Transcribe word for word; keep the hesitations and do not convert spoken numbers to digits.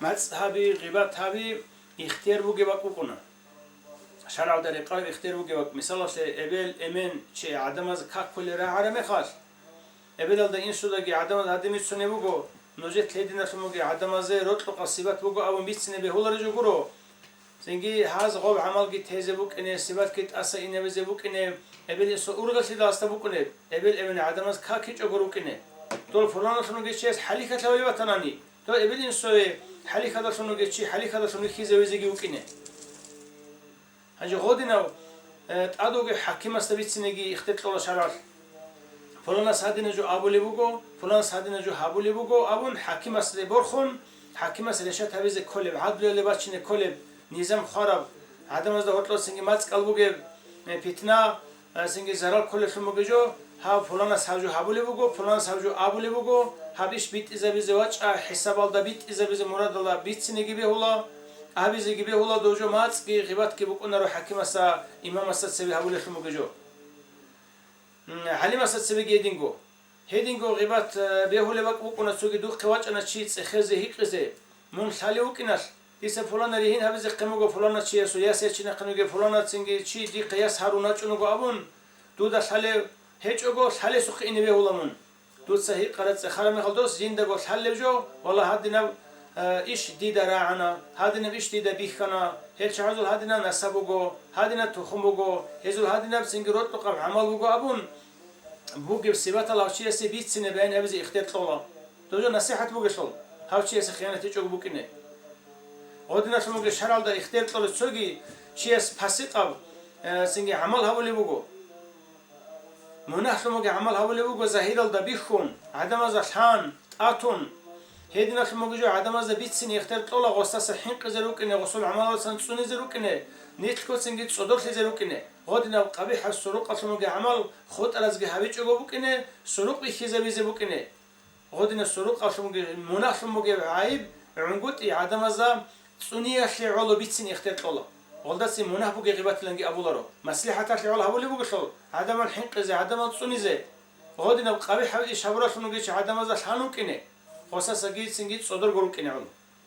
МацӀ гьаби, гъибат гьаби ихтияр бугеб бакӀ букӀуна. ШаргӀалда рекъараб ихтияр бугеб бакӀ. Мисалалъе, эбел-эмен чи гӀадамаз какулел рагӀараб мехалъ, эбелалда инсудаги гӀадамаз гьадин бицунеб буго, нужер лъединалъун бугеб гӀадамазе рокьукъаб сипат буго абун бицине бегьулареб жо гуро. Цинги гьаз гъоб гӀамалги тезе букӀине, сипатги тӀаса инабизе букӀине, эбел-инсул ургъеллъидал гьасда букӀунеб, эбел-эмен гӀадамаз какичӀого рукӀине. Дол пуланалъун вугев чияс хӀалихьалъ гьавулеб батанани, дол эбел-инсуе хӀалихьадалъун вугев чи хӀалихьадалъун вихьизавизеги вукӀине. Гьанже гъодинав, э, тӀад вугев хӀакимасда бицинеги ихтияр кьола шаргӀалъ. Пуланас гьадинаб жо абулеб буго, пуланас гьадинаб жо гьабулеб буго абун, хӀакимасде борхун, хӀакимас решат гьабизе кколеб, гӀадлуялде бачине кколеб, низам хвараб, гӀадамазда гьоркьосинги мацӀ кӀал бугеб, э, питна, э, цинги зарал кколелъун бугеб жо, гьав пуланас гьаб жо гьабулеб буго, пуланас гьаб жо абулеб буго, гьаб иш битӀизабизе вачӀа, хӀисабалда битӀизабизе мурадалда бицинеги бегьула, абизеги бегьула, дов жо мацӀги гъибатги букӀунаро хӀакимасда, имамасда цеве гьабулелъун бугеб жо. М, гӀалимасда цебеги гьединго. Гьединго гъибат, э, бегьулеб бакӀ букӀуна, цоги духъе вачӀана чи цӀехезе, гьикъизе: «Мун лъалев вукӀиналъ, дица пуланас ригьин гьабизехъин буго, пуланав чиясул яс ячинехъин вугев, пуланав цинги чи дихъе яс гьарун вачӀун вуго», – абун, дуда лъалев гьечӀого, лъалесухъе ине бегьула мун. Дуца гьикъараб цӀехараб мехалда дос жиндаго лъалеб жо, валлагь, гьадинаб, э, иш дида рагӀана, гьадинаб иш дида бихьана, гьел чагӀазул гьадинаб насаб буго, гьадинаб тухум буго, гьезул гьадинаб цинги рокьукъаб гӀамал буго абун, бугеб сипатал гьав чиясе бицине, баян гьабизе ихтияр кьола. Дов жо насихӀат бугелъул, гьав чиясе хиянат гьечӀого букӀине. Гъодиналъун бугеб шаргӀалда ихтияр кьола цоги чияс пасикъаб, э, цинги гӀамал гьабулеб буго. Мунагьлъун бугеб гӀамал гьабулеб буго загьиралда бихьун, гӀадамазда лъан, тӀатун. Гьединалъун бугеб жо гӀадамазда бицине ихтияр кьола, гъосдаса хӀинкъизе рукӀине, гъосул гӀамалалдасан цӀунизе рукӀине, нилъго цинги цӀодорлъизе рукӀине. Гъодинаб къабихӀаб сурукъалъун бугеб гӀамал хутӀаразги гьабичӀого букӀине, сурук бихьизабизе букӀине. Гъодинаб сурукъалъун бугеб, мунагьлъун бугеб гӀайиб гӀунгутӀи гӀадамазда цӀуниялъе гӀоло бицине ихтияр кьола. Гъолдацин мунагь бугеб гъибатиланги абуларо. МаслихӀаталъе гӀоло гьабулеб бугелъул, гӀадамал хӀинкъизе, гӀадамал цӀунизе. Гъодинаб къабихӀаб иш гьабуралъун бугев чи гӀадамазда лъан вукӀине, гъосдаса цинги цӀодорго рукӀине гӀоло.